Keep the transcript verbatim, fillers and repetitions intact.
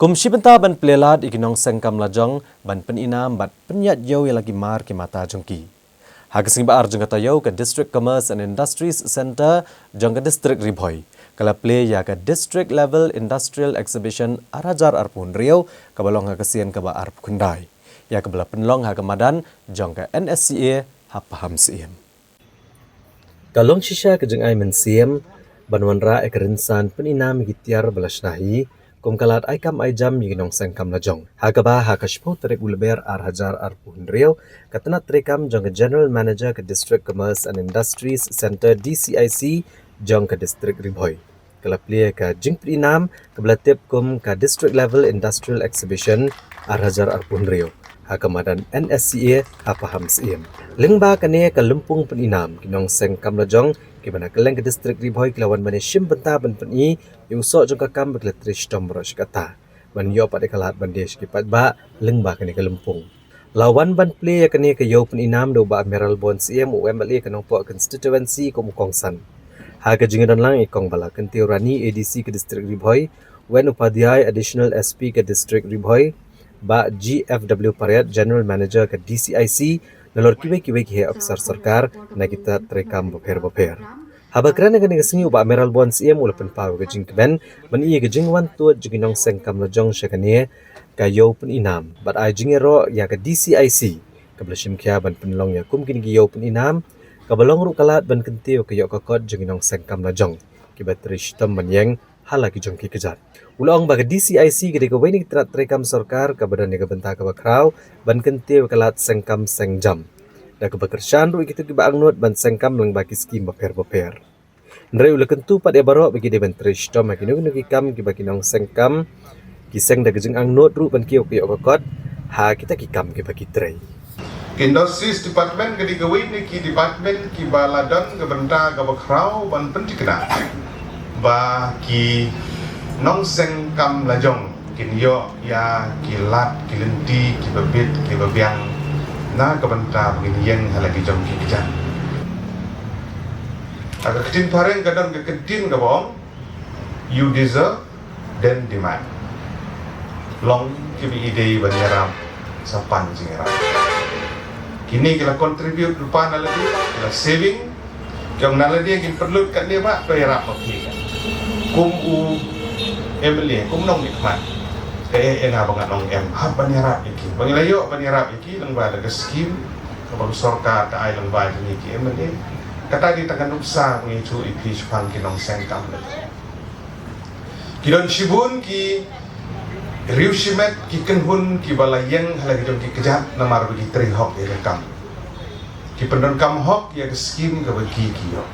Kum shi bynta ban plie lad ïa ki nongseng kam lajong ban pynïaid nam bad pynïaid ïew ïa la ki mar ki mata jong ki. Ha ka sngi ba ar jong ka taïew ka District Commerce and Industries Centre jong ka District Ri Bhoi ka la plie ïa ka District Level Industrial Exhibition ar hajar arphew hynriew kaba long ha ka sien kaba arphew khyndai, ïa kaba la pynlong ha ka madan jong ka N S C A ha Pahamsyiem. Ka long shisha ka jingai mynsiem ban wanrah ïa ka rynsan pynïaid nam ïa ki tiar ba la shna hi kum ka lad ai kam ai jam ïa ki nongseng kam lajong. Ha kaba ha ka shiphew tarik u Lber ar hajar arphew hynriew ka tnat treikam jong ka General Manager ka District Commerce and Industries Centre D C I C jong ka District Ri Bhoi ka la plie ka jingpynïaid nam kaba la tip kum ka District Level Industrial Exhibition ar hajar arphew hynriew ha ka madan N S C A ha Pahamsyiem. Lyngba kane ka lympung pynïaid nam ki nongseng kam lajong kiba na kylleng ka District Ri Bhoi ki la wan ban ïashim bynta ban pyni ïa u soh jong ka kam ba ki la trei shitom baroh shi katta ban ïoh pat ïa ka lad ban die sha ki paidbah lyngba kane ka lympung. La wan ban plie ïa kane ka ïew pynïaid nam da u Bah Mayralborn Syiem, u M L A ka Nongpoh Constituency kum u kongsan. Ha ka jingdon lang i Kong Bala Kyntiew Rani, A D C ka District Ri Bhoi, Wen Upadhyay, Additional S P ka District Ri Bhoi, Bah G F W Pariat, General Manager ka D C I C, nalor kiwei kiwei ki heh ophisar sorkar na ki tnat treikam bapher bapher. Haba kren ha kane ka sngi u Bah Mayralborn Syiem u la pynpaw ka jingkmen ban ïa ka jingwan tuid jong ki nongseng kam lajong sha kane ka ïew pynïaid nam bad ai jingïaroh ïa ka D C I C kaba la shim khia ban pynlong ïa kum kine ki ïew pynïaid nam kaba long ruh ka lad ban kyntiew ka ïoh ka kot jong ki nongseng kam lajong kiba trei shitom ban ïeng ha la ki jong ki kjat. U la ong ba ka D C I C ka dei kawei na ki tnat treikam sorkar kaba don ïa ka bynta kaba khraw ban kyntiew ka lad seng kam seng jam, da kaba kyrshan ruh ïa kito kiba angnud ban seng kam lyngba ki skim bapher bapher. Hynrei u la kyntu pat ïa baroh ba ki dei ban trei shitom ha kino kino ki kam kiba ki nongseng kam ki seng da ka jingangnud ruh ban kiew ka ïoh ka kot ha kita ki kam kiba ki trei. Ka Industries Department ka dei kawei na ki department kiba la don ka bynta kaba khraw ban pynthikna ba ki nongseng kam lajong kin ïoh ïa ki lad ki lynti kiba bit kiba biang na ka bynta ba kin ïeng ha la ki jong ki kjat. Ha ka ktien phareng ka don ka ktien kaba ong, you deserve, then demand. Long kiba ïadei ban ïarap sa pan jingïarap. Kine ki la contribute lypa na lade, ki la saving, ki ong na lade kin pynlut katne ba to ïarap ma phi. Kum u M L A, kum nongmihkhmat, ka eh eh nga ba ngan ong em, hap ban ïarap ïa ki. Ba ngi la ïoh ban ïarap ïa ki lyngba da ka skim kaba ka sorkar ka ai lyngba jong ngi ki M L A. Kata dei tang ka nuksa ba ngi ïathuh ïa phi shaphang ki nongseng kam lajong. Ki don shibun ki riewshimet ki kynhun kiba la ïeng ha la ki jong ki kjat namar ba ki trei hok ïa ka kam. Ki pyndonkam hok ïa ka skim kaba ki ki ïoh.